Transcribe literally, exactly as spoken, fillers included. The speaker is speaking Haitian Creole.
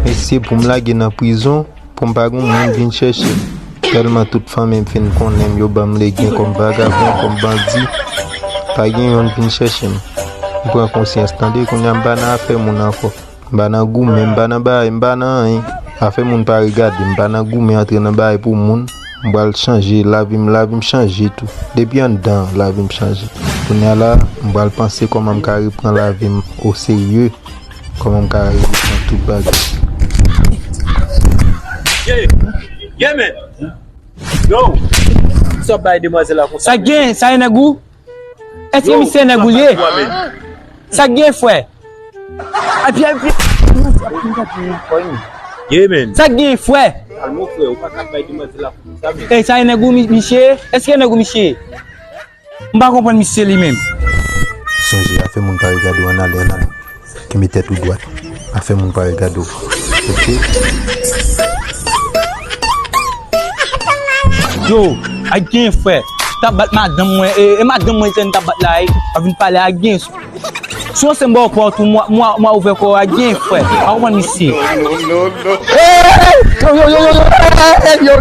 Mesye, pou m lage nan prizon, pou m pa gen moun vin chèche m. Tèlman tout fanmi m fin konnen m, yo ban m legen kòm vagabon, kòm bandi. Pa gen youn vin chèche m. M pran konsyans, tande, kounye a m pa nan afè moun ankò. M pa nan goumen, m pa nan bagay, m pa nan anyen. Afè moun pa regade m, m pa nan goumen antre nan bagay pou moun. M pral chanje, lavi m, lavi m chanje tou. Depi anndan, lavi m chanje. Kounye a la, m pral panse kòman m ka reprann lavi m oserye. Kòman m ka reprann tout bagay. Yeah, yeah, man. Yo, sa bay demwazèl la konsa. Sa gen, sa e nèg ou? Èske misye nèg ou ye? Sa gen, frè? Api, api. Yeah, man. Sa gen, frè? Al, mon frè, ou pa ka bay demwazèl la konsa, men. Ey, sa e nèg ou, mi- misye? Èske nèg ou, misye? M pa konprann misye li menm. Sonje, afè moun pa regade w, ann ale, ann ale. Kenbe tèt ou dwat. Afè moun pa regade w. Oke? Yo, a gen, frè. T ap bat madanm mwen, e, e madanm mwen se n t ap bat la, e. A vin pale a gen. Si w ansanm ba w pòt ou, mwa, mwa, mwa ouvè kò a gen, frè. Pa konprann misye. Yo, yo, yo, yo, yo, ey, ey, yo.